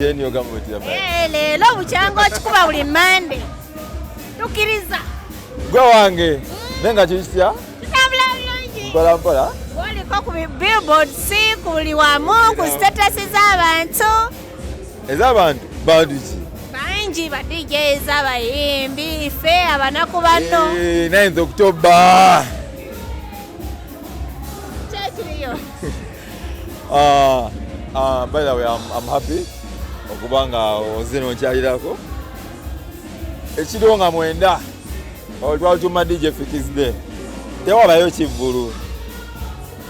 Eh, leero bukyanga okikuba buli mande tukiriza gwe wange naye nga kiri kitya? Kitambula bulungi. Mpola mpola. Oliko ku billboard, si ku buli wamu, ku status z'abantu. Ez'abantu bantu ki? Bangi, ba DJs, abayimbi, ffe abanaku banno. Eh, 9th October. Kyekiriyo. By the way, I'm happy okuba nga ozze nonkyalirako ekiro nga 9 olwalituma DJ Ficky's Day. Tewabayo kivvulu,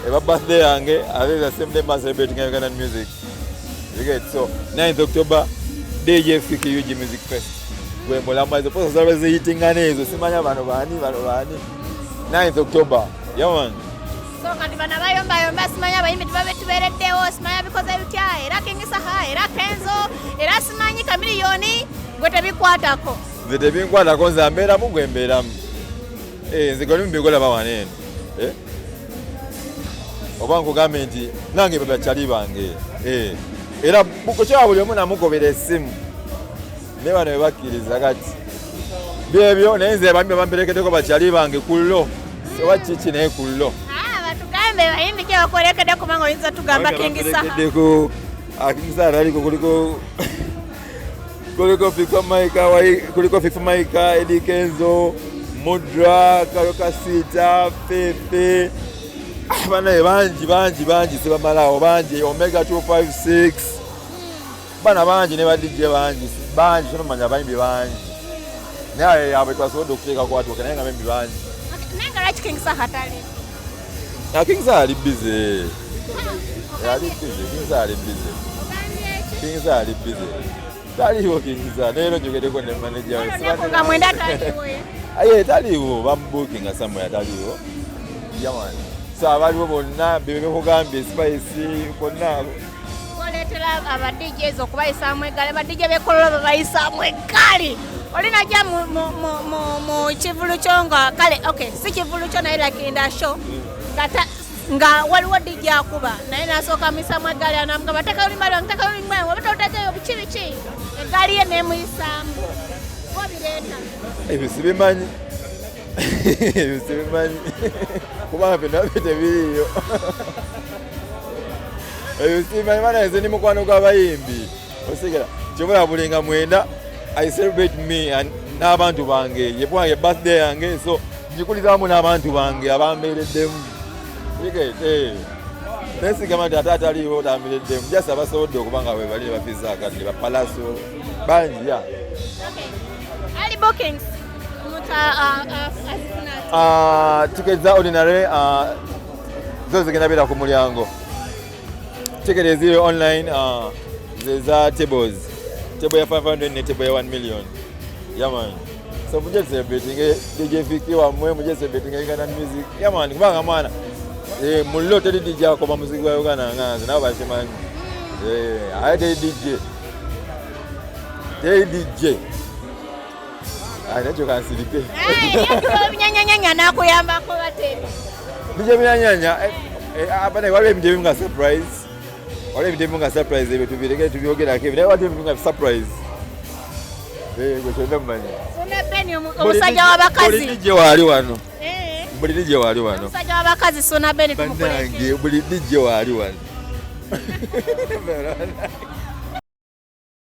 eba birthday yange, ate the same day ma celebrating Ugandan music, you get? So 9th October, DJ Ficky UG Music Fest gwe mulamwa. Ezo posa zalaba ziyitingana ezo, simanya bano baani, bano baani. 9th October, yeah man. So kati bano abayombayomba, simanya abayimbi tubabe tubeereddewo, simanya bikoze bitya, era King Saha, era Kenzo, era simanyi Chameleone, gwe tebikwatako? Nze tebinkwatako, nze ambeeramu gwe mbeeramu. Eh, nze gwe mbigolaba wano eno. Eh? Oba nkugambe nti nange bakyali bange. Eh, era bukukyaba buli omu namukobera essimu naye bano bebakkiriza kati byebyo, naye nze abambi bamperekeddeko bakyali bange kullo oba kiki, naye kullo. Ah, batugambe bayimbi ki abakolekedde, kubanga oyinza tugamba King Saha. Bamperekeddeko King Saha taliko, kuliko Fik Fameica, kuliko Fik Fameica, Eddy Kenzo, Mudra, Karole Kasita, Fefe, banaye bangi bangi bangi, sibamalawo bangi, Omega 256, bana bangi ne ba DJ bangi bangi, sonomanya abayimbi bangi, naye abo twasobodde okuteekako atuuke, naye nga bayimbi bangi. Naye nga lwaki King Saha tali? Ah, King Saha ali busy, ali busy, King Saha ali busy. King Saha ali busy, taliiwo King Saha. Leero njogereko ne manager we. Olunaku nga 9 taliwo. Aye taliiwo, bamubuukinga somewhere, taliiwo. Yeah man. So abaliwo bonna bebekugambye, Spice, bonna abo. Oleetera aba DJs okubayisaamu eggaali, aba DJ b'e Kololo babayisaamu eggaali. Oli najja mu kivulu kyo nga kale, okay, si kivulu kyo, naye like in the show nga waliwo DJ akuba, naye nasooka amuyisaamu eggaali, anamugamba teeka oluyimba lwange, teeka oluyimba lwange, oba toteekeyo biki biki, eggaali ye n'emuyisaamu. Obireeta. Ebyo sibimanyi, ebyo sibimanyi, kubanga ffe nabyo tebiriiyo. Ebyo sibimanyi bana, nze ndi mukwano gw'abayimbi, osigala kyobola buli nga 9 I celebrate me and n'abantu bange, yebwange birthday yange, so njikuliza wamu n'abantu bange abambeereddemu. You get, eh. Naye sigamba nti ate ataliiwo tambeereddemu, just abasobodde okuba nga bwe bali ne bafiza akadde bapalaso bangi ya. Early bookings omuntu azifuna atya? Ticket za ordinary zo zigenda beera ku mulyango. Ticket eziri online ze za tables, table ya 500 ne table ya 1 million. Yeah man, so muje celebrating DJ Fiki wammwe, muje celebrating Uganda music. Yeah man, kubanga mwana mullo teri DJ akoba muziki wa Uganda nga nze, nabo bakimanyi. Aye teri DJ, teri DJ. Aye nakyo kansirike. Ebinyanyanyanya nakuyambako bateri. DJ Binyanyanya, abana waliwo ebintu ebimu nga surprise, waliwo ebintu ebimu nga surprise, ebyo tubireke tubyogerako ebyo, naye waliwo ebintu nga surprise. Gwe kyonna mumanyi. Suna Beni, omusajja w'abakazi. Buli DJ waali wano. Buli DJ waali wano. Omusajja w'abakazi Suna Beni tumukuleke. Bannange, buli DJ waali wano.